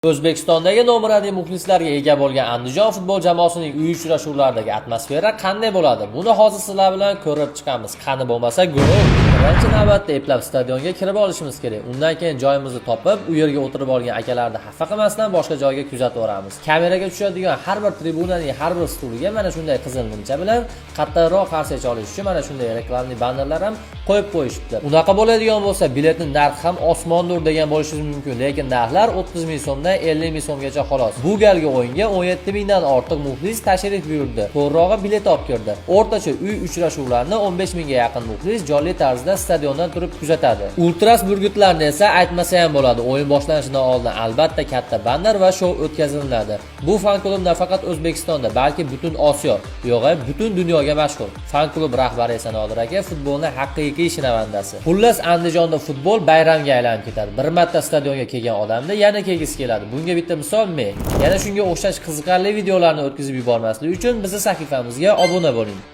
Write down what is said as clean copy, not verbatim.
O'zbekistondagi номер один muxlislarga ega bo'lgan Andijon futbol jamoasining uy uchrashuvlaridagi atmosfera qanday bo'ladi? Buni hozir sizlar bilan ko'rib chiqamiz. Qani bo'lmasa, go! Birinchi navbatda eplab stadionga kirib olishimiz kerak. Undan keyin joyimizni topib, u yerga o'tirib olgan akalarni xafa qilmasdan boshqa joyga kuzataveramiz. Kameraga tushadigan har bir tribunaning har bir stuliga mana shunday qizil nimcha bilan qattiqroq qarsak olish uchun mana shunday рекламный bannerlar ham qo'yib qo'yishibdi. Unaqa bo'ladigan bo'lsa, biletning narxi ham osmondir degan bo'lishingiz mumkin, lekin narxlar 30 ming so'mdan 50 ming so'mgacha xolos. Bu galgi o'yinga 17 mingdan ortiq muxlis tashrif buyurdi. To'g'rirog'i, bilet olib kirdi. O'rtacha uy uchrashuvlarini 15 mingga yaqin muxlis jonli tarzda stadiondan turib kuzatadi. Ultras burgutlarni esa aytmasa ham bo'ladi. O'yin boshlanishidan oldin albatta katta banner va shou o'tkaziladi. Bu fan klub nafaqat O'zbekistonda, balki butun Osiyo, yo'g'a, butun dunyoga mashhur. Fan klub rahbari esa Nodir aka futbolni haqiqiy shinavandasi. Xullas, Andijonda futbol bayramga aylanib ketadi. Bir marta stadionga kelgan odamda yana kelgisi keladi. Bunga bitta misol men. Yana shunga o'xshash qiziqarli videolarni o'tkazib yubormaslik uchun bizni sahifamizga obuna bo'ling.